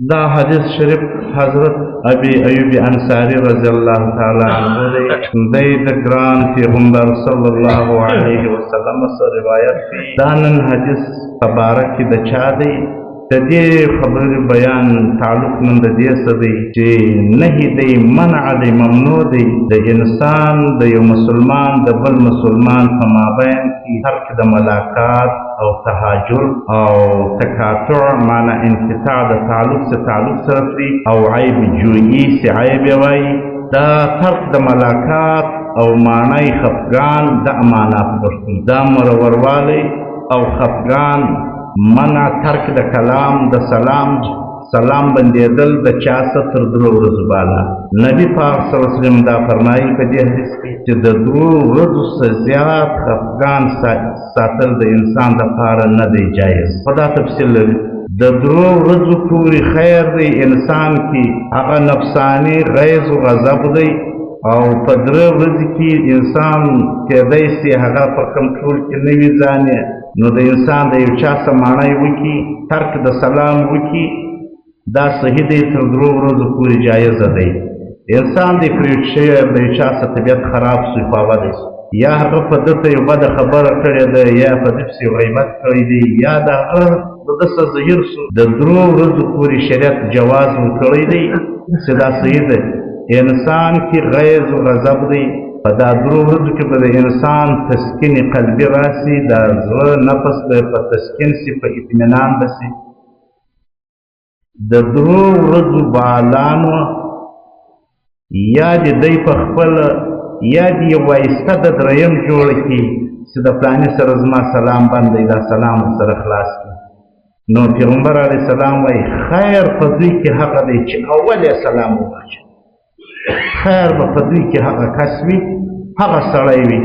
دا حدیث شریف حضرت ابي ایوب انصاری رضی الله تعالی عنہ دی، دی د ګران پیغمبر صلی الله علیه وسلم سره روایت دی. دا نن حدیث مبارک د چا دی؟ د دې خبرې بیان تعلق نن د دې څه دی چې نهي دی، منع دی، ممنوع دی د انسان د یو مسلمان د بل مسلمان په مابین کې ترک د ملاقات او تهاجر او تقاطع، معنا انقطاع د تعلق څخه تعلق سره پرې او عیب جویي چې عیب یې وایي. دا ترک د ملاقات او معنی خفګان د معنا په پښتو دا مروروالی او خفګان، منع ترک د کلام د سلام، سلام بندېدل د چا څخه تر درو ورځو بالا. نبی پاک صلی الله علیه وسلم دا فرمایي په دې حدیث کې چې د درو ورځو څخه زیات خفګان ساتل د انسان دپاره نه دی جایز. خو دا تفصیل لري. د درو ورځو پورې خیر دی انسان کې، هغه نفساني غیظ او غضب دی، او په درې ورځې کې انسان کېدای سي هغه په کنټرول کې نه وي ځان یې. نو د انسان د یو چا سره ماڼۍ وکړي، ترک د سلام وکړي، دا صحیح دی، تر درو ورځو پورې جایزه دی. انسان دی پرېټ شوی، د یو چا سره طبیعت خراب سو، خوابدی سو، یا هغه په ده ته یو بده خبره کړې ده، یا په ده پسې غیبت کړی دی، یا د هغه د ده څه ظهیر سو، د درو ورځو پورې شریعت جواز ورکړی دی چې دا صحیح دی. انسان کې غیظ او غضب دی، په دا درو ورځو کې به د انسان تسکین قلبي راسي، دا زړه نفس به په تسکین سي، په اطمینان به سي. د درو ورځو بالانو یا دې دی په خپل یا دې یو وایسته د دریم جوړ کړي چې د فلاني سره زما سلام بند دی، دا سلام ورسره خلاص کړي. نو پیغمبر علیه السلام وایي خیر په دوی کې هغه دی چې اول یې سلام واچوي. خیر به په دوی کې هغه کس وي، هغه سړی وي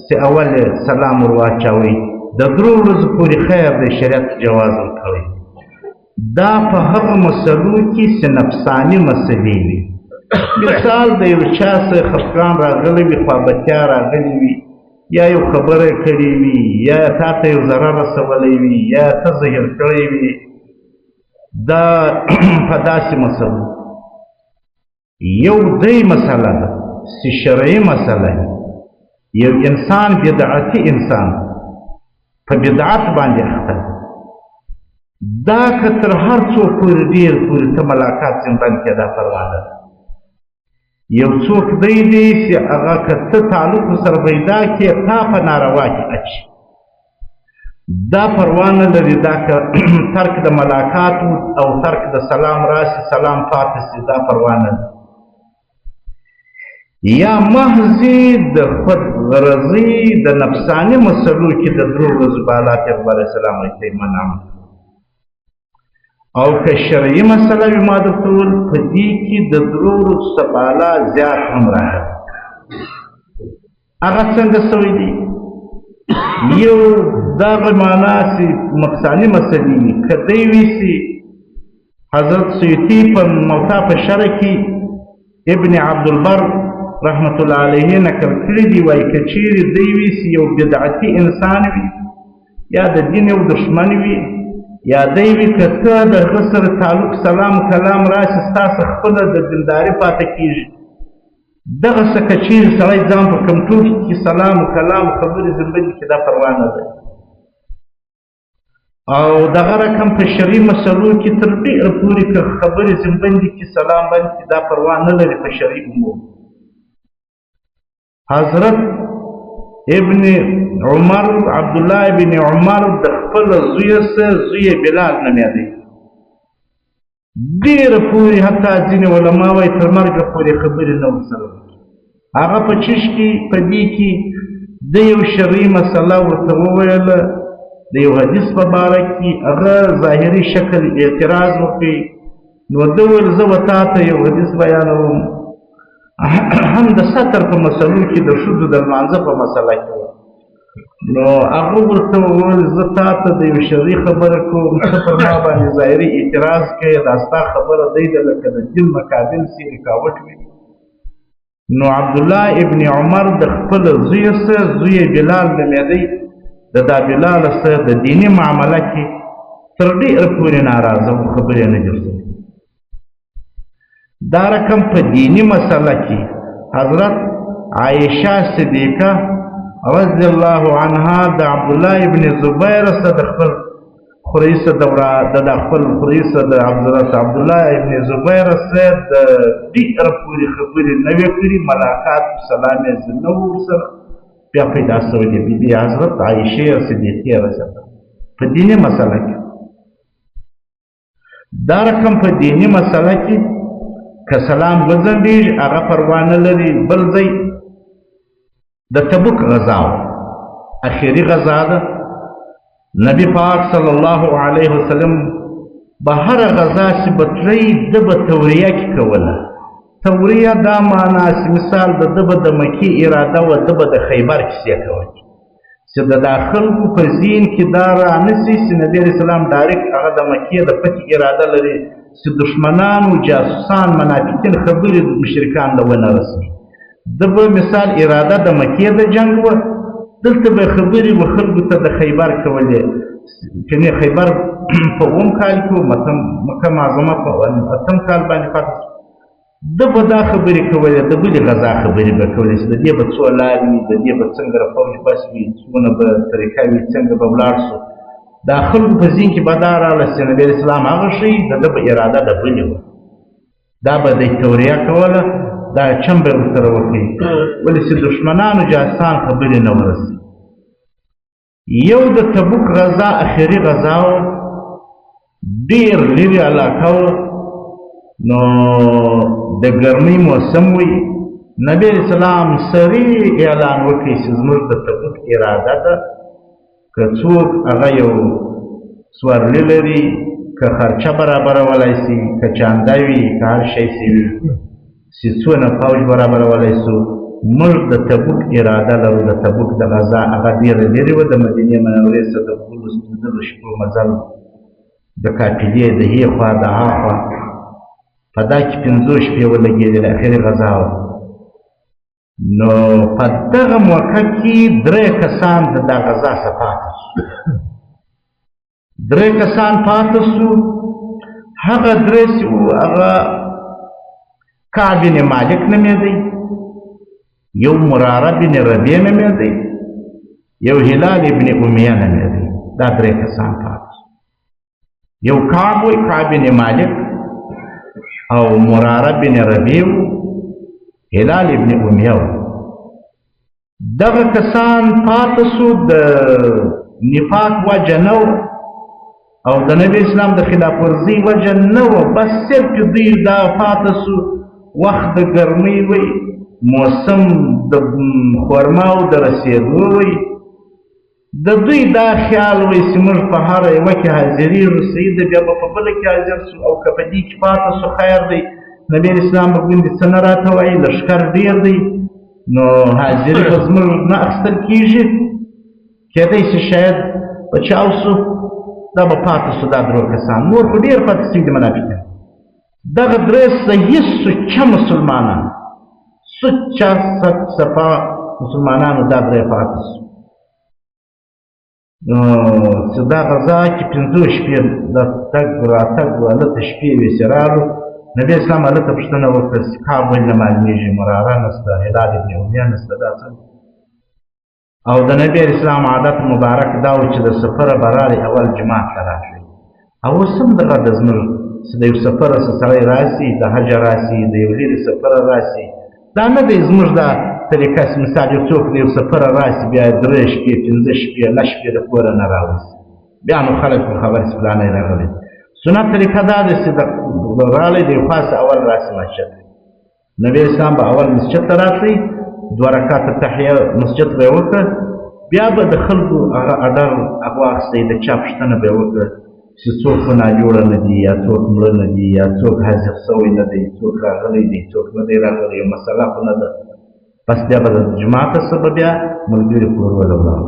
چې اول یې سلام ور واچوي. د درو ورځو پورې خیر دی، شریعت جواز ورکوي. دا په هغه مسلو کې چې نفساني مسلې وي. مثال د یو چا څخه خفګان راغلی وي، خوابتیا راغلی وي، یا یو خبره کړې وي، یا تا ته یو ضرر رسولی وي، یا ته زهیر کړی وي، دا په داسې مسلو. یو دی مسله ده چې شرعي مسله، یو انسان بدعتي انسان په بدعت باندې اخته، دا که تر هر څو پورې ډېر پورې ته ملاقات زندان کې دا پروا نه. یو څوک دی دی چې هغه که ته تعلق سره پیدا کړې تا په ناروا کې اچي، دا پروا نه لري. دا که ترک د ملاقات او ترک د سلام راسي، سلام پاتې سي، دا پروا نه لري. یا محض د خود غرضي د نفساني مسلو کې د درو ورځو بالا پیغمبر علیه السلام ورته منع. او که شرعي مسله وي، ما درته وویل په دې کې د درو ورځو څخه بالا زیات هم راغلی. هغه څنګه سوی دی؟ یو دغه معنا چې نفساني مسلې وي، که دی وي چې حضرت سیوطي په موتا په شرح کې ابن عبدالبر رحمت الله علیه نقل کړي دي، وایي که چیرې دی وي چې یو بدعتي انسان وي، یا د دین یو دښمن وي، یا دی وي که ته د هغه سره تعلق سلام کلام راشي، ستا څخه خپله د دینداري پاتې کېږي. دغه څه که چیرې سړی ځان په کنټرول کې سلام کلام خبرې زندګي کې دا پروا نه ده. او دغه رقم په شرعي مسلو کې تر ډېره پورې که خبرې زمبندي کې سلام بند کې دا پروا نه لري په شرعي امور. حضرت ابن عمر، عبدالله ابن عمر د خپل زوی سره، زوی بلال نومېدی، ډېره پورې حتی ځینې علما وایي تر مرګه پورې خبرې نه ورسره وکړي. هغه په چش کې په دې کې د یو شرعي مسله ورته وویله، د یو حدیث په باره کې هغه ظاهري شکل اعتراض وکړي. نو ده وویل زه به تا ته یو حدیث بیانوم، هم د ستر په مسلو کې د ښځو د لمانځه په مسله کې. نو هغه ورته وویل زه تا ته د یو شرعي خبره کوم، ته پر ما باندې ظاهري اعتراض کوې، دا ستا خبره دی ده لکه د دین مقابل سي رکاوټ وي. نو عبدالله ابن عمر د خپل زوی سره، زوی بلال نومېدی، د دا بلال سره د دیني معامله کې تر ډېره پورې ناراضه و، خبرې نه دي ورسره. دا رقم په دیني مسله کې حضرت عائشه صدیقه رضی الله عنها د عبد الله ابن زبیر سره د خپل خوري سره د ورا د خپل خوري سره د عبد الله ابن زبیر سره د ډېر پورې خبرې نه وې کړې، ملاقات سلام یې نه ورسره بیا پیدا شوی دی. بي بي حضرت عائشه صدیقه رضی الله په دیني مسله کې دا رقم په دیني مسله کې که سلام وځنډېږي هغه پروا نه لري. بل ځای د تبوک غزا وه، اخري غزا ده. نبی پاک صلی الله علیه وسلم به هره غزا چې به تللی ده به توریه کې کوله. توریه دا معنا چې مثال د ده به د مکې اراده وه، ده به د خیبر کیسې کولې چې د دا خلکو په ذهن کې دا رانه سي چې نبي علیه السلام direct هغه د مکې د فتح اراده لري، چې دښمنان او جاسوسان منافقین خبرې مشرکان له ونه رسوي. ده به مثال اراده د مکې د جنګ وه، دلته به خبرې و خلکو ته د خیبر کولې. کنې خیبر په اووم کال کې و، مکه معظمه په اتم کال باندې فتح. ده به دا خبرې کولې، د بلې غذا خبرې به کولې چې د دې به څو لارې وي، د دې به څنګه فوج بس وي، څونه به طریقه وي، څنګه به ولاړ سو. دا خلکو په ذهن کې به دا راغله چې نبي علیه السلام هغه ښیي، د ده به اراده د بلې وه، دا به د توریه کوله، دا چم به ورسره وکړي، ولې چې دښمنانو جاسان خبرې نه ورسي. یو د تبوک غذا اخري غذا وه، ډېر لرې علاقه وه، نو د ګرمۍ موسم وي. نبی علیه السلام سري اعلان وکړي چې زموږ د تبوک اراده ده، که څوک هغه یو سوارلي لري، که خرچه برابرولی سي، که چانده وي، که هر شی سي وي، چې څونه فوج برابرولی سو، موږ د تبوک اراده لرو. د تبوک د غذا هغه ډېره لرې وه، د مدینې منورې څخه د 12 15 شپو مزل، د قافلې د هې خوا د ها خوا، په دا کې 5 شپې ولګېدې، اخري غذا وه. نو په دغه موقع کې درې کسان د دا غذا څخه پاتې سو، درې کسان پاتې سو. هغه درې چې وو هغه کعب بن مالک نومېدی، یو مراره بن ربیع نومېدی، یو هلال ابن امیه نومېدی. دا درې کسان پاتې سو. یو کعب وی، کعب بن مالک، او مراره بن ربیع، هلال ابن امیه. دغه کسان پاتې سو، د نفاق وجه نه او د نبی اسلام د خلاف ورزي وجه نه وه، بس صرف دوی دا پاتې سو. وخت د ګرمۍ وی، موسم د خرماو د رسېدو وی، د دوی دا خیال وی چې موږ په هره یوه کې حاضرېږو، صحیح ده، بیا به په بله کې حاضر سو، او که په دې کې پاتې سو خیر دی، نبی اسلام به ګوندې څه نه راته وایي، لښکر ډېر دی، نو حاضري به زموږ نه اخیستل کېږي، کېدای شي شاید بچاو سو، دا به پاتې سو. دا درو کسان نور خو ډېر پاتې سوي دي منافقین. دغه درې صحیح سوچه مسلمانان، سوچه صفا مسلمانانو دا درې پاتې سو. نو چې دا غذا کې 5 شپې د تګ راتګ هلته شپې وې چې رالو، نبي اسلام هلته پوښتنه وکړه چې کعب ولې نه معلومېږي، مراره نشته، هلال ابن امیه نشته، دا څنګه؟ او د نبی اسلام عادت مبارک دا و چې د سفره به راغی اول جومات ته راتلی. او اوس هم دغه د زموږ چې د یو سفره څه سړی راسي، د حجه راسي، د یو لرې سفره راسي، دا نه دی زموږ دا طریقه چې مثال یو څوک د یو سفره راسي بیا 3 شپې 5 شپې 10 شپې د کوره نه راوځي، بیا نو خلک په خبر چې فلانی راغلی. سنت طریقه دا ده چې د راغلی د یو خاص اول راسي مسجد، نبی اسلام به اول مسجد ته راتلی، 2 رکعته تحیه مسجد به یې وکړه، بیا به د خلکو هغه اډر هغه واخیستی، د چا پوښتنه به یې وکړه چې څوک خو ناجوړه نه دي، یا څوک مړه نه دي، یا څوک حاضر سوی نه دی، څوک راغلی دی، څوک نه دی راغلی، یو مسله خو نه ده. پس بیا به د جومات څخه به بیا ملګري کور وله ولاړ.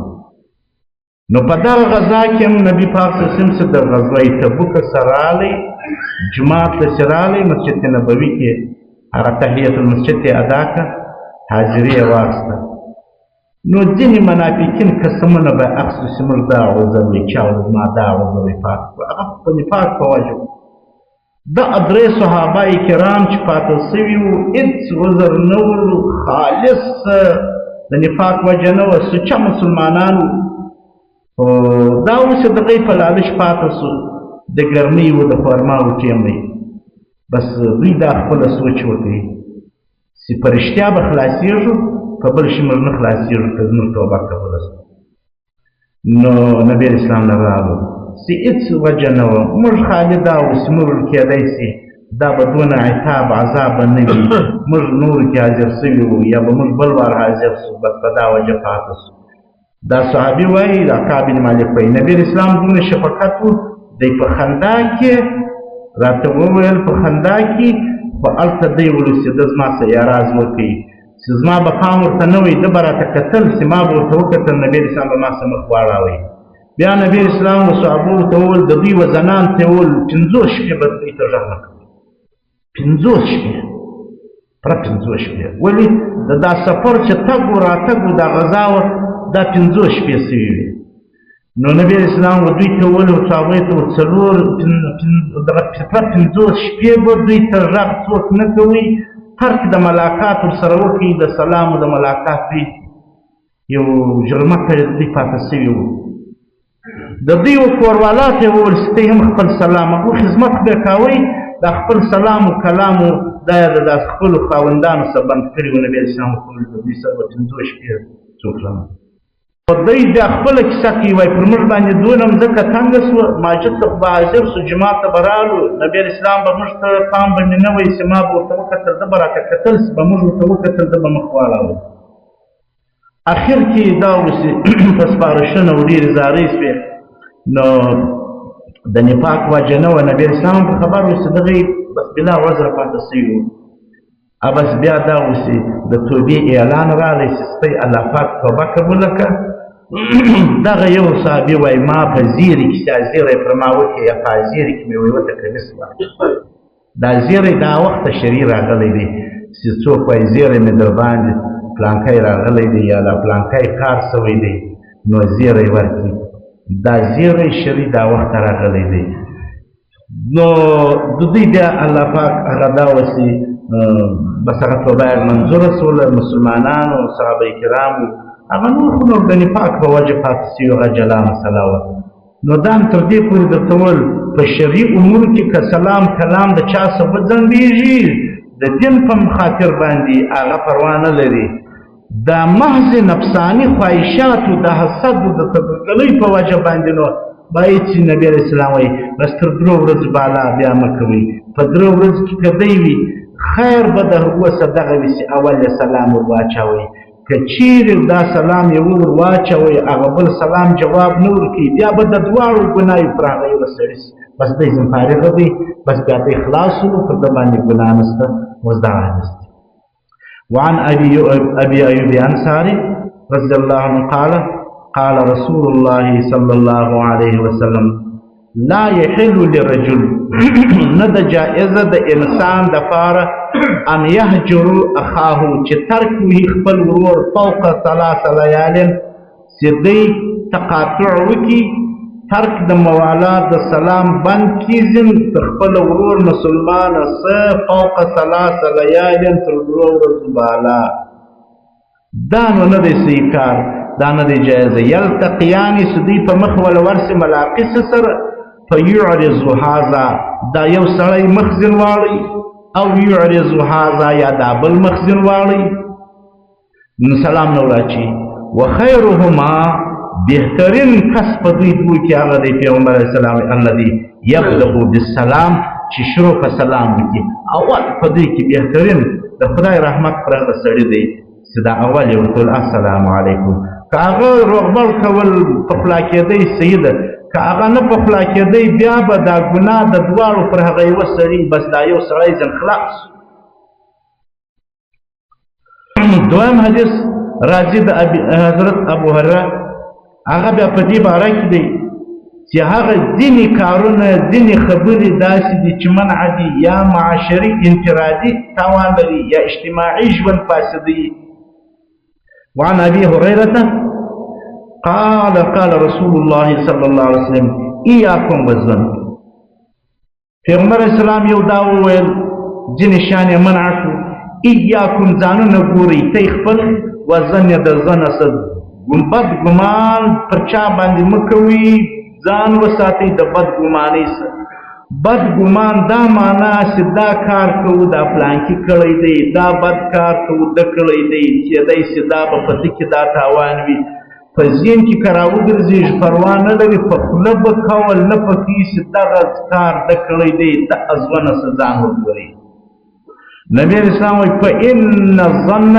نو په دغه غذا کې هم نبي پاک صلی الله علیه وسلم چې د غزوه تبوک سره راغلی، جومات ته چې راغلی، مسجد نبوي کې هغه تحیت المسجد یې ادا کړه، حاضري یې واخیسته. نو ځینې منافقین قسمونه به اخیستو چې موږ دا عذر وي، چا زما دا عذر وي پاک کړو، هغه په نفاق په وجه. د درې صحابه کرام چې پاتې سوي وو، هېڅ عذر نه وو، خالص د نفاق وجه نه وه، سوچه مسلمانان وو. خو دا اوس د دوی په لالچ پاتې سو، د ګرمۍ و د خرماو ټیم دی، بس دوی دا خپله سوچ وکړي چې په رښتیا به خلاصېږو، په بل شي موږ نه خلاصېږو که زموږ توبه قبوله سوه. نو نبی اسلام له راغلو چې هېڅ وجه نه وه، موږ خالي دا و چې موږ کېدای سي دا به دونه عتاب عذاب به نه وي، موږ نورو کې حاضر سوي وو یا به موږ بل وار حاضر سو، بس په دا وجه پاتې سو. دا صحابي وایي، دا کعب بن مالک وایي، نبی اسلام دونه شفقت و دی په خندا کې راته وویل، په خندا کې خو هلته دی ولوسي ده زما سره اعراض وکړي چې زما به پام ورته نه وي، ده به راته کتل چې ما به ورته وکتل، نبی اسلام به ما سره مخ واړاوی. بیا نبی اسلام و صحابو ته وویل، د دوی و زنان ته وویل 50 شپې به دوی ته غږ نه کوي، 50 شپې، پوره 50 شپې. ولې د دا سفر چې تګ و راتګ و دا غذا وه، دا 50 شپې سوي وې. نو نبی اسلام و دوی ته وویل، صحابو ته څلور دغه پوره 50 شپې به دوی ته غږ څوک نه کوي، ترک د ملاقات ورسره وکړي، د سلام د ملاقات دوی یو جرمه کړې، دوی پاتې سوي وو. د دوی و کوروالا ته یې وویل چې ته هم خپل سلام هغو خدمت به کوئ، دا خپل سلام و کلام و دا یې د داسې خپلو خاوندانو سره بند کړي وو. نبي اسلام ورته وویل د دوی سره به 50 شپې څوک رانه. خو دوی بیا خپله کیسه کوي، وایي پر موږ باندې دونه مځکه تنګه سوه، ماجد ته خو به حاضر سو، جومات ته به رالو، نبي اسلام به موږ ته پام به مې نه وایي چې ما به ورته وکتل، ده به راته کتل چې به موږ ورته وکتل، ده به مخ واړاوه. اخر کې دا اوس په سپارښتنه و ډېرې زارۍ سوې، نو د نفاق وجه نه وه. نبي اسلام په خبر و چې دغه بس بلا عذره پاتې سوي وو. بس بیا دا اوس د توبې اعلان راغی چې سپی الله پاک توبه قبوله کړه. دغه یو صحابي وایي ما په زیري کې چې زیری پر ما وکړي یا په زیري کې مې وایي ورته کمیس واخیست. دا زیری دا وخت شرعي راغلی دی چې څوک وایي زیری مې در باندې پلانکی راغلی دی یا دا پلانکی کار سوی دی، نو زیری ورکړي. دا زیری شرعي دا وخت راغلی دی. نو د دوی بیا الله پاک هغه دا وسي بس هغه توبه یې منظوره سوله. مسلمانانو صحابه کرامو هغه نور خو نور د نفاق په وجه پاتې سوي، هغه جلا مسله وه. نو دا هم تر دې پورې درته وویل په شرعي امور کې که سلام کلام د چا څخه وځنډېږي د دین په خاطر باندې هغه پروا نه لري، دا محض نفساني خواهشاتو د حسد د تبدلۍ په وجه باندې نو باید چې نبی علیه السلام وایي بس تر 3 ورځو بالا بیا مه کوئ. په 3 ورځو کې که دی وي خیر به د هغو څه دغه وي چې اول یې سلام ور واچوئ، که چیرې دا سلام یې ور واچوئ هغه بل سلام جواب نه ورکوي، بیا به د دواړو ګناهو پر هغه یوه سړي سي، بس دی ځم فارغه دی، بس بیا دی خلاص سو، پر ده باندې ګناه نشته. اوس دغه حدیث دی. وعن أبي أيوب أنصاري رضي الله عنه قال قال رسول الله صلى الله عليه وسلم لا يحل لرجل نه د جائزه د انسان د پاره ان يهجر اخاه چې ترک وي خپل ورور فوق 3 ليال چې دی تقاطع وکي، ترک د موالات د سلام بند کیزن د خپل ورور مسلمان سه فوق 3 ليال تر 3 ورځو بالا. دا نو نه دی صحیح کار، دا نه دی جایز. یلتقیان سدی په مخ ول ورسې ملاقې سره فیعرض هذا، دا یو سړی مخ ځین واړی، او یعرض هذا یا دا بل مخ ځین واړی، نو سلام نه وراچي. وخیرهما بهترین کس په دوی دوو کې هغه دی پیغمبر علیه السلام الذي یبدأ بالسلام چې شروع په سلام وکړي. اول په دوی کې بهترین د خدای رحمت پر هغه سړي دی چې دا اول یې ورته وویل السلام علیکم. که هغه روغبړ کول پخلا کېدی صحیح ده، که هغه نه پخلا کېدی بیا به دا ګناه د دواړو پر هغه یوه سړي، بس دا یو سړی ځن خلاص. دویم حدیث راځي د حضرت ابو هريره، هغه بیا په دې باره کې دی چې هغه ځینې کارونه ځینې خبرې داسې دي چې منع دي، یا معاشري انفرادي تاوان لري یا اجتماعي ژوند فاسدوي. وعن أبي هريرة قال قال رسول الله صلى الله عليه وسلم إياكم والظن. پیغمبر اسلام یو دا وویل، ځینې شیان یې منع کړو. ایاکم، ځانونه ګورئ، تی خپل وزن یې د ځنه څه بد ګمان پر چا باندې مه کوئ، ځان وساتئ د بد ګمانۍ څخه. بد ګمان دا معنا چې دا کار کوو، دا پلانکي کړی دی، دا بد کار کوو، ده کړی دی، کېدای شي دا به په ده کې دا تاوان وي. په ذهن کې که راوګرځېږي پروا نه لري، په خوله به قول نه پکوي چې دغه کار ده کړی دی، د ازونه څه ځان وګورئ. نبی علیه السلام وایي فإن الظن،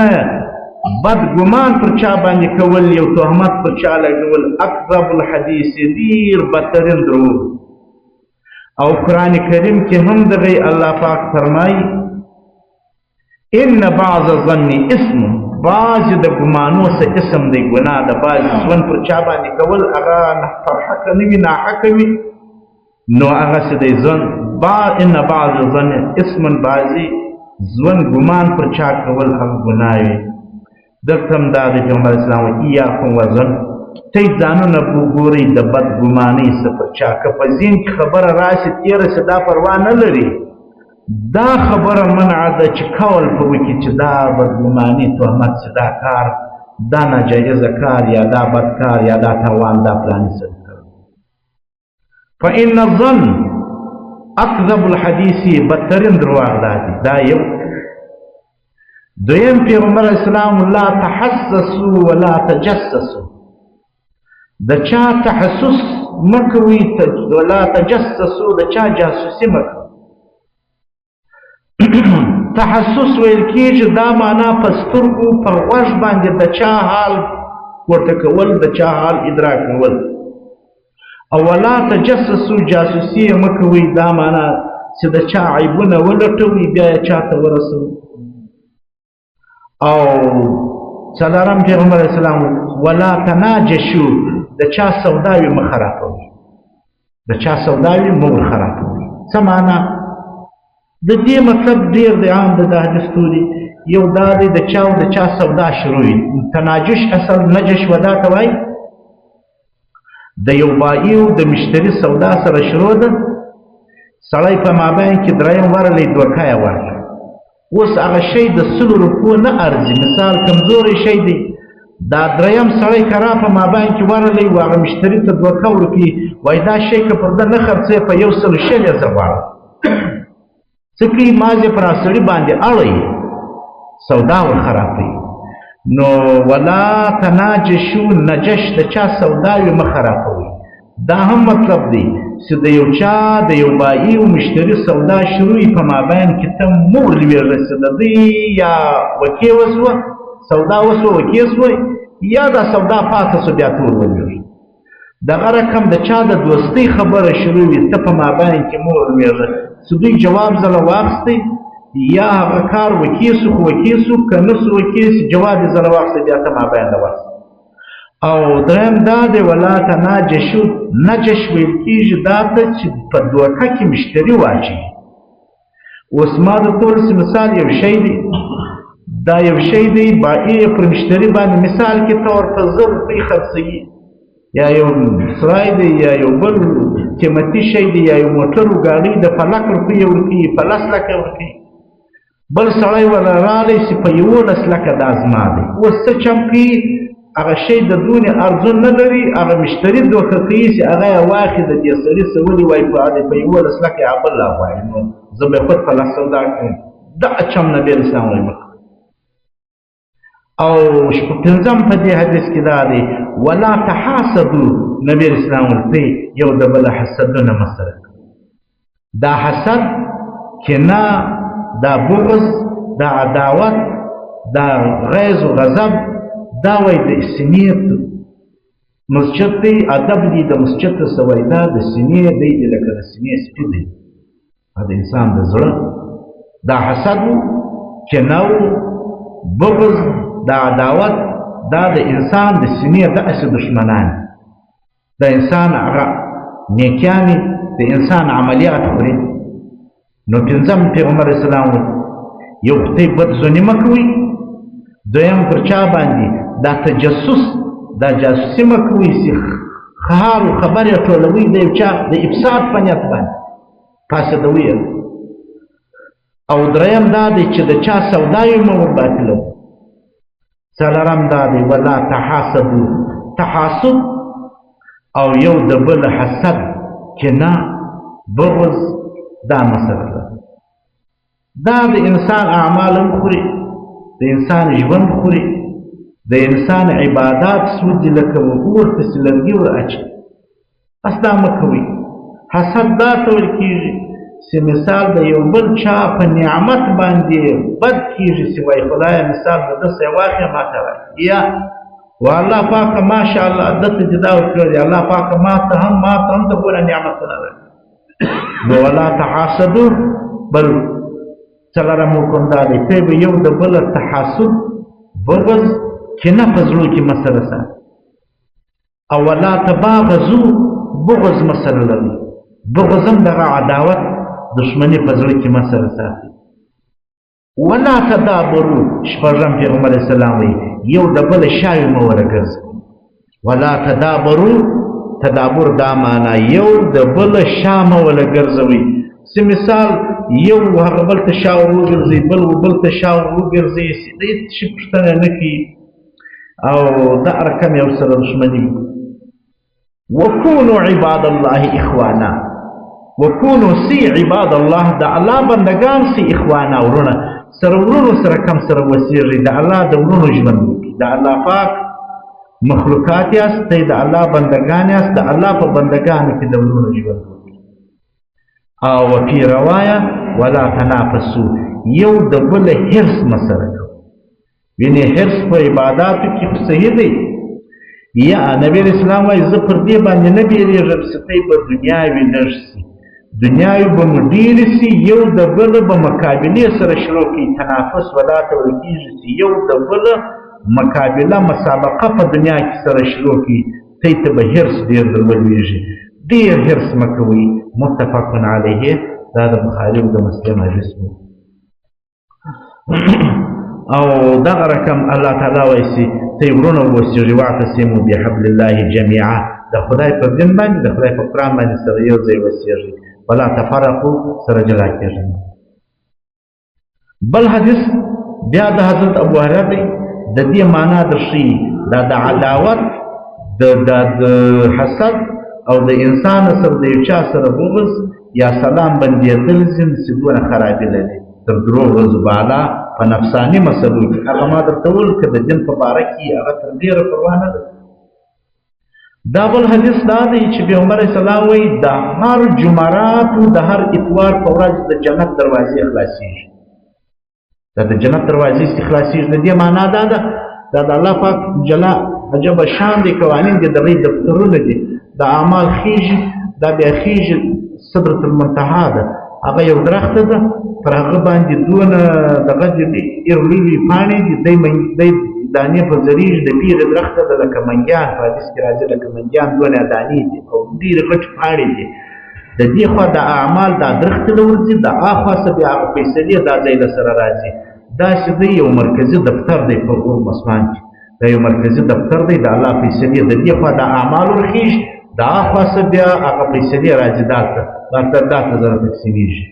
بد ګمان پر چا باندې کول، یو تهمت پر چا لګول، اکذب الحدیث، ډېر بدترین دروغ. او قرآن کریم کې هم دغه الله پاک فرمایي ان بعض الظن اسم، بعض د ګمانو څه اسم دی، ګناه ده. بعض ظن پر چا باندې کول هغه پر حق نه وي، ناحق وي، نو هغه څه دی ظن. ان بعض الظن اسم، بعضې ظن ګمان پر چا کول هغه ګناه وي. دلته هم دا دی پیغمبر اسلام وایي ایاکم وظن، تی ځانونه وګورئ د بد ګمانۍ څه پر چا، که په ذهن کې خبره راشي تېره شي دا پروا نه لري، دا خبره منع ده چې قول په وکړي چې دا بدګماني تهمت چې دا کار دا ناجایزه کار یا دا بد کار یا دا تاوان دا پلاني څه کړی. فإن الظن اکذب الحدیث، بدترین درواغ دا دي. دا یو. دویم پیغمبر اسلام لا تحسسوا ولا تجسسوا، د چا تحسس مه کوئ، ولا تجسسوا، د چا جاسوسي مه کوئ. تحسس ویل کېږي دا معنا په سترګو په غوږ باندې د چا حال پورته کول، د چا حال ادراک کول. او ولا تجسسوا، جاسوسي یې مه کوئ، دا معنا چې د چا عیبونه ولټوئ بیا یې چا ته ورسوئ. او څلورم پیغمبر اسلام ولا تناجشو، د چا سوداوي مه خرابوئ، د چا سوداوي مه ورخرابوئ. څه معنا؟ د دې مطلب ډېر دی، عام د دا حدیث توري. یو دا دی د چا او د چا سودا شروع وي. تناجش اصل نجش ودا ته وایي، د یو بایي او د مشتري سودا سره شروع ده، سړی په مابین کې دریم ورغلی دوکه یې ورکړه، اوس هغه شی د 100 روپو نه ارزي، مثال کمزوری شی دی، دا دریم سړی که را په مابین کې ورغلی و هغه مشتري ته دوکه ورکړي، وایي دا شی که پر ده نه خرڅوې په 120 یې زه غواړم، څه کوي؟ مازې پر سړي باندې اړوي، سودا ور خرابوي. نو ولا تناجشو، نجش د چا سودا وي مه خرابوئ. دا هم مطلب دی چې د یو چا د یو بایي او مشتري سودا شروع په مابین کې ته مور لوېږه چې د دوی یا وکې وسوه، سودا وسوه، وکې سوه، یا دا سودا پاته سوه، بیا تور ولوېږه. دغه رقم د چا د دوستۍ خبره شروع وي، ته په مابین کې مور ولوېږه چې دوی جواب ځله واخیستی، یا هغه کار وکې سو خو وکې سو، که نه سو وکې سو جواب یې ځله واخیستی، بیا ته مابین له ورسه. او دریم دا دی ولا تناجشو، نجش ویل کېږي دا ته چې په دوکه کې مشتري واچوي. اوس ما درته ورسې مثال یو شی دی، دا یو شی دی، بایع پر مشتري باندې مثال کې ته ورته 1000 روپۍ خرڅوي، یا یو سرای دی، یا یو بل قیمتي شی دی، یا یو موټر و ګاډۍ د په 100,000 روپۍ یې ورکوي، په 10 لکه ورکوي، بل سړی ورله راغلی چې په 11 لکه دا زما دی. اوس څه چم کوي؟ هغه شی د دونې ارزو نه لري، هغه مشتري دوکه کوي چې هغه یې واخلي د دې سړي څه ولي وایي په 11 لکه یې بل لا غواړي، نو زه به خود په 10 سودا کوم. دا چم نبي اسلام وایي مه. او پنځم په دې حدیث کې دا دی ولا تحاسدو، نبی اسلام ورته یو د بل حسدونه مه سره. دا حسد، کینه، دا بغض، دا عداوت، دا غیظ و غضب، دا وایي د سینې مسجد دی، ادب دی د مسجد څه وایي، دا د سینې دی، لکه د سینې سپي دی، د انسان د زړه دا حسد و، کینه و، بغض، دا عداوت، دا د انسان د سینې داسې دښمنان، د انسان هغه نیکیانې د انسان عملیات خوري. نو پنځم پیغمبر اسلام یو خدای بد ظني مه کوئ، دویم پر چا باندې دا تجسس، دا جاسوسي مه کوئ چې خهار او خبرې ټولوئ د یو چا د افساد په نیت باندې. فاسدوي. او دریم دا دی چې د چا سودا یې مه ورباطلوئ. څلورم دا دی ولا تحاسدو، تحاسد او یو د بل حسد، کینه، بغض، دا مسله ده. دا د انسان اعمال هم خوري، د انسان ژوند خوري، د انسان عبادات سوځي لکه اور پسې لرګي ور اچوي. بس دا مه کوئ. حسد دا ته ویل کېږي چې مثال د یو بل چا په نعمت باندې بد کېږي، چې وایي خدایه مثال د ده څه واخلې ما ته راکړي، یا والله پاکه ماشاءالله ده ته دې دا ورکړی دی، الله پاکه ما ته هم د ګوره نعمتونه راکړي. نو ولا تحاسدو. بل څلورم حکم دا دی ته به یو د بل تحاسد، بغض، کینه په زړو کې مه سره ساتي. او ولا تباغضو، بغض مه سره لري، بغض هم دغه عداوت، دښمني په زړه کې مه سره ساتي. ولا تدابرو، شپږم پیغمبر علیه السلام وایي یو د بل شاوې مه ورګرځئ. ولا تدابرو، تدابر دا معنا یو د بل شا مه ورګرځوئ. چې مثال یو هغه بل ته شا ور وګرځوي، بل بل ته شا ور وګرځوي، چې د هېڅ شي پوښتنه نه کوي او دا رقم یو سره دښمني. وکونو عباد الله اخوانا، وکونو سی عباد الله، د الله بندگان سی اخوانا، ورونه سره، ورونو سره کم سره وسیږي، د الله د ورونو ژوند وکړي. د الله پاک مخلوقات یاست، دی د الله بندگان یاست، د الله په بندگانو کې د ورونو ژوند وکړي. او وفي روايه ولا تنافسو، یو د بل حرص مه سره کوئ. یعنې حرص په عباداتو کې خو صحیح دی، یا نبی علیه السلام وایي زه پر دې باندې نه بېرېږم چې تی به دنیاوي لږ سي، دنیاوي به مو ډېرې سي، یو د بل به مقابلې سره شروع کړي. تنافس ولا ته ویل کېږي چې یو د بل مقابله، مسابقه په دنیا کې سره شروع کړي، تی ته به حرص ډېر در ولوېږي. ډېر حرص مه کوئ. متفق علیه، دا د بخاري او د مسلم حدیث وو. او دغه رقم الله تعالی وایي چې تی ورونه وسیږي، واعتصموا بحبل الله جمیعا، د خدای په دین باندې، د خدای په قرآن باندې سره یو ځای وسیږي، ولا تفرقو، سره جلا کېږي. بل حدیث بیا د حضرت ابو هريره دی، د دې معنا درښیي دا د عداوت، د حسد او د انسان سره د یو چا سره بغض یا سلام بندېدل ځین چې دونه خرابي لري تر درو ورځو بالا په نفساني مسلو کې. هغه ما درته وویل که د دین په باره کې هغه تر ډېره پروا نه ده. دا بل حدیث دا دی چې پیغمبر علیه السلام وایي د هر جمعراتو د هر اتوار په ورځ د جنت دروازې خلاصېږي. دا د جنت دروازې چې خلاصېږي، د دې معنا دا ده، دا د الله پاک جلا عجبه شان دی، قوانین دي، د هغوی دفترونه دي، د اعمال خېږي، دا بیا خېږي سدرة المنتها ده، هغه یو درخته ده، پر هغه باندې دونه دغه دي ډېر لوی لوی پاڼې دي، دی دانې په ځړېږي، د پیغې درخته ده لکه منګیان، په حدیث کې راځي لکه منګیان دونه دانې دي او ډېرې غټې پاڼې دي. د دې خوا د اعمال دا درختې له ورځي، د اخوا څه بیا هغه فیصلې دا ځای له سره راځي. داسې دی یو مرکزي دفتر دی په اور اسمان کې، دا یو مرکزي دفتر دی د الله فیصلې، د دې خوا د اعمال ورخېږي، د اخوا څه بیا هغه فیصلې راځي، دالته دالته زره تقسیمېږي.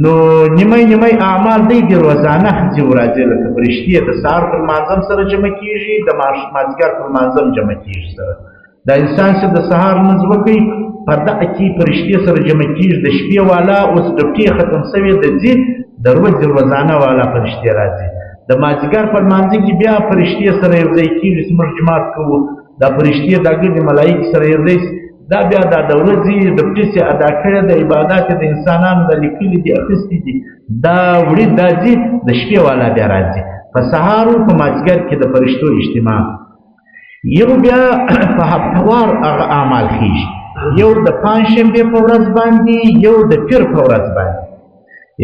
نو نیمه نیمه اعمال دی د روزانه ځي ورځي، لکه فرشتې د سهار پر لمانځم سره جمع کېږي، د مازدیګر پر لمانځم جمع کېږي سره. دا انسان چې د سهار لمونځ وکړي په دغه کې فرشتې سره جمع کېږي، د شپې والا اوس ډپټې ختم سوې د ځي، د ورځې روزانه والا فرشتې راځي. د مازدیګر په لمانځه کې بیا فرشتې سره یو ځای کېږي چې موږ جومات کوو، دا فرشتې دا ګردې ملایکې سره یو ځای، دا بیا دا د ورځې ډپټې چې ادا کړې ده، عبادات یې د انسانانو د لیکلي دي، اخیستي دي، دا وړي دا ځي، د شپې والا بیا راځي. په سهار او په مازدیګر کې د فرشتو اجتماع. یو بیا په هفتوار هغه اعمال خېږي، یو د پنجشنبې په ورځ باندې، یو د پیر په ورځ باندې.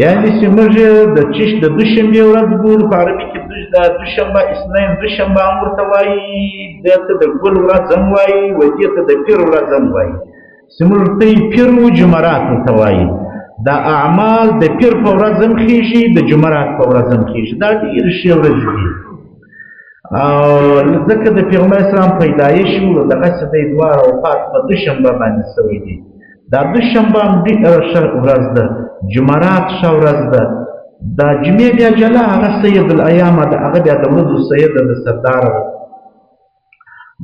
یعنې چې موږ د چش د دوشنبې ورځ ګورو، په عربي کې د دوشنبه اثنین دوشنبه هم ورته وایي، دې ته د ګل ورځ هم وایي، و دې ته د پیر ورځ هم وایي. چې موږ ورته یې پیر و جمرات ورته وایي. دا اعمال د پیر په ورځ هم خېږي، د جمرات په ورځ هم خېږي. دا ډېرې ښې ورځې دي. او ځکه د پیغمبر اسلام پیدایش و دغسې دی، دواړه وفات په دوشنبه باندې سوی دی. دا دوشنبه هم ډېره ښه ورځ ده، جمعرات ښه ورځ ده. دا جمعې بیا جلا هغه سید الایام ده، هغه بیا د ورځو سید ده، سردار ده.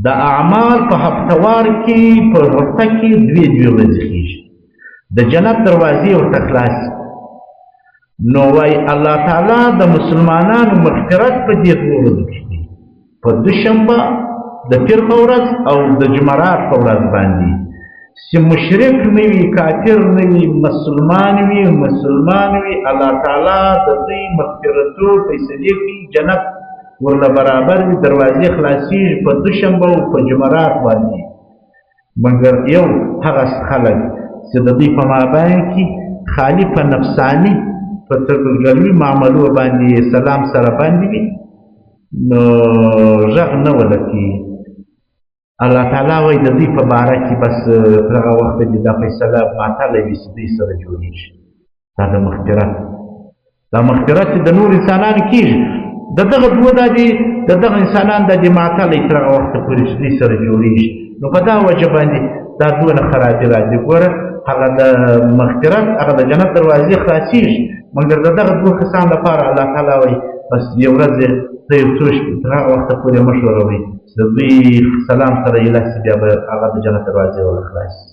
د اعمال په هفتوار کې په هفته کې دوې دوې ورځې خېږي، د جنت دروازې ورته خلاص. نو وای الله تعالی د مسلمانانو مغفرت په دې دوو ورځو کې کوي، په دوشنبه د پیر په ورځ او د جمعرات په ورځ باندې، چې مشرک نه وي، کافر نه وي، مسلمان وي، مسلمان وي، الله تعالی د دوی مغفرتو فیصلې کوي، جنت ورله برابر وي، دروازې خلاصېږي په دوشنبه او په جمعرات باندې. مګر یو هغه خلک چې د دوی په مابین کې خالي په نفساني په ترګلوي معاملو باندې سلام سره باندې وي، نو غږ نه ولکي. الله تعالی وایي د دوی په باره کې بس تر هغه وخته دې دا فیصله معطله وي چې دوی سره جوړېږي. دا د مغفرت، دا مغفرت چې د نور انسانانو کېږي، د دغه دوه دا دي، د دغه انسانان دا دې معطله تر هغه وخته پورې چې دوی سره جوړېږي. نو په دا وجه باندې دا دونه خرابي راځي. ګوره هغه د مغفرت، هغه د جنت دروازې خلاصېږي، مګر د دغه دوه کسان لپاره الله تعالی وایي بس یو ورځ ته یو څو شپې تر هغه وخته پورې مه ښوروئ چې د دوی سلام سره ایله سي، بیا به هغه د جنت دروازې ورله خلاص سي.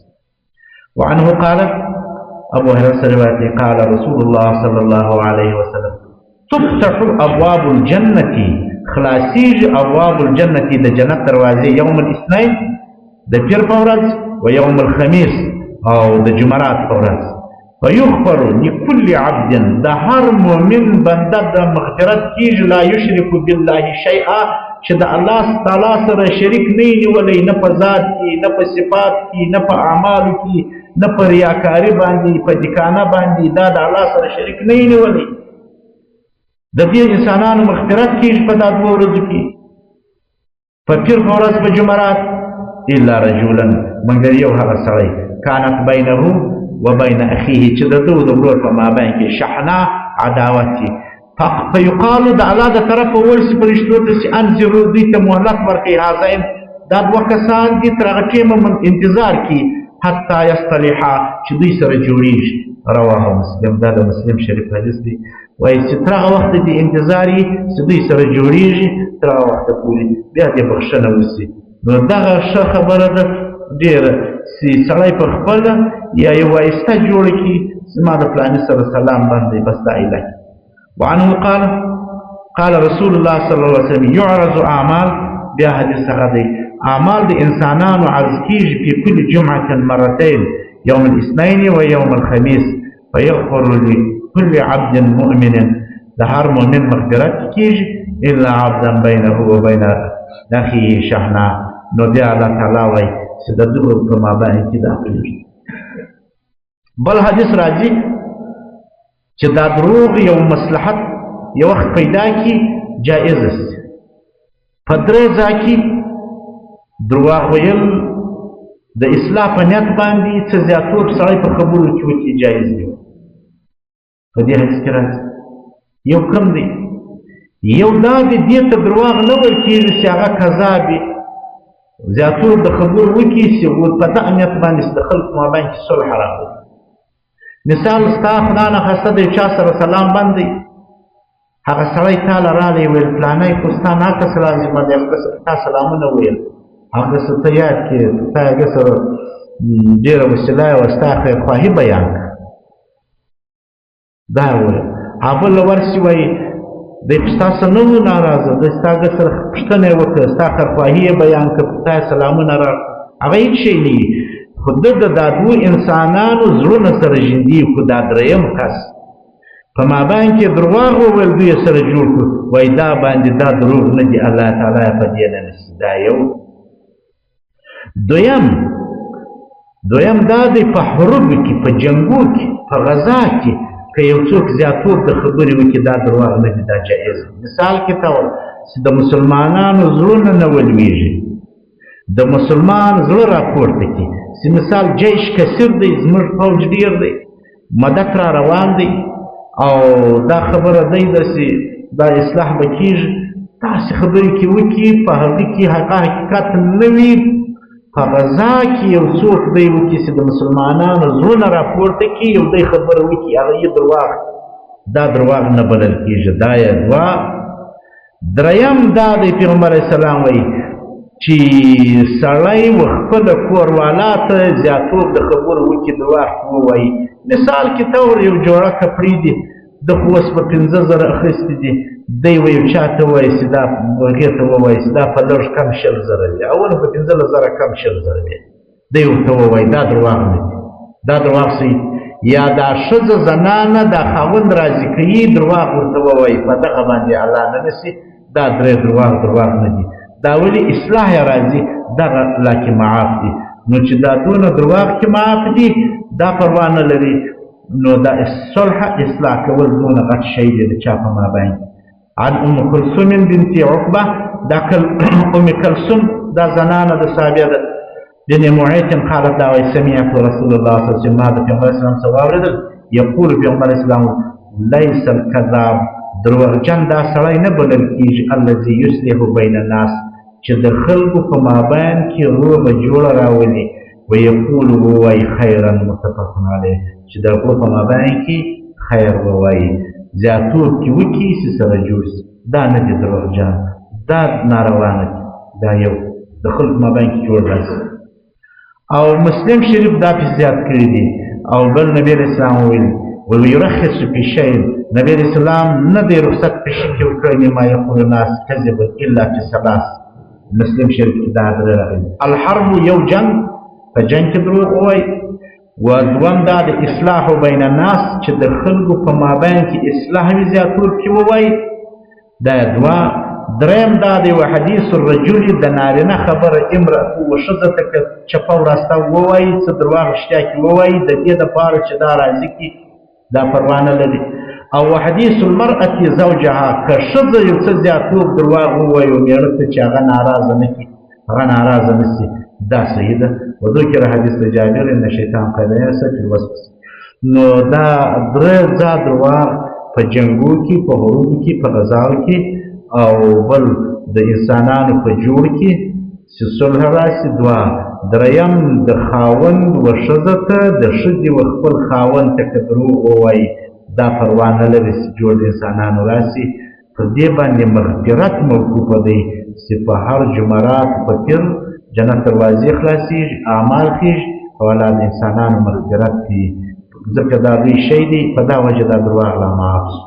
وعنه قال ابو هريره روایت، قال رسول الله صلى الله عليه وسلم تفتح ابواب الجنة، خلاصیږي ابواب الجنة د جنت دروازې یوم الاثنین د پیر په ورځ، و یوم الخمیس او د جمعرات په ورځ. فیغفر لكل عبد، د هر مؤمن بنده د مغفرت کیږي، لا یشرک بالله شیئا، چې د الله تعالی سره شریک نه نیولی، نه په ذات کې، نه په صفات کې، نه په اعمالو کې، نه په ریاکاري باندې، په دکانه باندې، دا د الله سره شریک نه نیولی. د دې انسانانو مغفرت کیږي په دا دوو ورځو کې، په پیر په ورځ، په جمعرات. الا رجلا، مګر یو هغه سړی، کانت بینه وبین اخیه، چې د ده د ورور په مابین کې شحنه عداوت وي. فیقال د الله د طرفه وویل سي فرشتو ته چې انظرو، دوی ته مهلت ورکړئ، هذین، دا دوه کسان دي تر هغه ټیمه انتظار کړي، حتی یصطلحا، چې دوی سره جوړېږي. رواه مسلم، دا د مسلم شریف حدیث دی. وایي چې تر هغه وخته دې انتظار وي چې دوی سره جوړېږي، تر هغه وخته پورې بیا دې بخښنه وسي. نو دغه ښه خبره ده ډېره چې سړی په خپله یا یو وایسته جوړه کړي، زما د فلاني سره سلام بند دی، بس دا علاج. وعنه قال قال رسول الله صلى الله عليه وسلم يعرض اعمال، بیا حدیث هغه دی، اعمال د انسانانو عرض کیږي په كل جمعة مرتين، يوم الاثنين ويوم الخميس، فيغفر لكل عبد مؤمن، د هر مؤمن مغفرت کیږي، الا عبدا بينه وبين اخيه شحنه. نو بیا الله تعالی وایي چې د دغه په مابین کې دا پرېږدي. بل حدیث راځي چې دا دروغ یو مصلحت یو وخت پیدا کی جائز سي. په درې ځای کې درواغ ویل د اصلاح په نیت باندې څه زیاتوب سړی په خبرو کې وکړي جایز دی. په دې حدیث کې راځي یو کم دی، یو دا دی دې ته درواغ نه ویل کېږي چې هغه کذاب وي، زیاتوب د خبرو وکړي چې په دغه نیت باندې چې د خلکو مابین کې صلح راغلی. مثال ستا خدا نه خواسته د چا سره سلام بند دی، هغه سړی تا له راغی ویل فلانی خو ستا ناکس لازمه دی، هغه سره تا سلامونه ویل، هغه څه ته یاد کړې، تا هغه سره ډېره وسیله وه، ستا خیرخواهي بیان کړه. دا ویل هغه له ورسي وایي دی خو ستا څه نه و ناراضه، دی ستا هغه سره پوښتنه یې وکړه، ستا خیرخواهي یې بیان کړه، پر تا یې سلامونه راکړه، هغه هېڅ شی نه وي. خو ده د دا دوو انسانانو زړونه سره ژیندي، خو دا درېیم کس په مابین کې درواغ وویل، دوی یې سره جوړ کړو، وایي دا باندې دا دروغ نه دي، الله تعالی یې په دې نه نیسي. دا یو. دویم دا دی په حروب کې، په جنګو کې، په غزا کې که یو څوک زیاتوب د خبرې وکړي دا درواغ نه دي، دا جایز دي. مثال کې ته چې د مسلمانانو زړونه نه ولوېږي، د مسلمان زړه راپورته کړي، چې مثال جیش کثیر دی، زموږ فوج ډېر دی، مدد را روان دی، او دا خبره دی داسې دا اصلاح به کېږي، داسې خبرې کې وکړي په هغه کې هغه حقیقت نه وي، په غزا کې یو څوک دی وکړي چې د مسلمانانو زړونه راپورته کړي، یو دی خبره وکړي، هغه یې درواغ، دا درواغ نه بلل کېږي. دا یې دوه. دریم دا دی پیغمبر علیه السلام وایي چې سړی و خپل کور والا ته زیاتوب د خبرو وکړي، درواغ ووایي. مثال کې طور یو جوړه کپړې دي، د خو اوس په 5000 اخیستې دي، دی و یو چا ته ووایي چې دا هغې ته ووایي چې دا په لږ کم 20,000 وي، اول په 15,000 کم 20,000 وي، دی ورته ووایي، دا درواغ نه دي، دا درواغ سي. یا دا ښځه زنانه دا خاوند راضي کوي، درواغ ورته ووایي، په دغه باندې الله نه نیسي. دا درې درواغ درواغ نه دي، دا ولې اصلاح یې راځي، دغه لاکې معاف دي. نو چې دا دونه درواغ کې معاف دي، دا پروا نه لري. نو دا صلح اصلاح کول دونه غټ شی دی د چا په مابین. عن ام کلثوم بنت عقبه، دا ام کلثوم دا زنانه د صحابه ده، بن معيط قالت دا وایي سمعت رسول الله صلی الله علیه وسلم، ما د پیغمبر اسلام څخه واورېدل، یقول پیغمبر اسلام لیس الکذاب، دروغجن دا سړی نه بلل کېږي، الذي یصلح بین الناس، چې د خلکو په مابین کې روغه جوړه راولي، ویقول ووایي خیرا، متفق علیه، چې د هغو په مابین کې خیر ووایي، زیاتوب کې وکړي چې سره جوړ سي. دا نه دي دروغجن، دا ناروا نه دي، دا یو د خلکو مابین کې جوړ راسي. او مسلم شریف دا پې زیات کړي دي. او بل نبی علیه السلام وویل ويرخص في شيء، نبی علیه السلام نه دی رخصت په شي کې ورکړی، مما یقول الناس کذب الا في ثلاث. مسلم شریف کې دا درې راغلي. الحرب یو جنګ، په جنګ کې دروغ ووایي. و دوم دا د اصلاح بین الناس، چې د خلکو په مابین کې اصلاح وي، زیاتول کې ووایي، دا دوه. دریم دا دی و حدیث الرجل، د نارینه خبره امرأته و ښځه ته که چپه وراسته ووایي، څه درواغ رښتیا کې ووایي، د دې دپاره چې دا راضي کړي، دا پروا نه لري. او حدیث المرأة زوجها، که ښځه یو څه زیاتوب درواغ ووایي او مېړه ته چې هغه ناراضه نه کړي، هغه ناراضه نه سي، دا صحیح ده. وذکر حدیث د جابر ان شیطان قد یأس فی الوسوسة. نو دا درې ځا درواغ په جنګو کې، په حروبو کې، په غزاو کې، او بل د انسانانو په جوړ کې چې صلح راسي. دوه. دریم د خاوند و ښځه ته، د ښځې و خپل خاوند ته که دروغ ووایي، دا پروا نه لري چې جوړ د انسانانو راسي. پر دې باندې مغفرت موقوفه دی چې په هر جمرات په پیر جنت دروازې خلاصېږي، اعمال خېږي، او الله د انسانانو مغفرت کوي، ځکه دا لوی شی دی. په دا وجه دا درواغ لا معاف سو.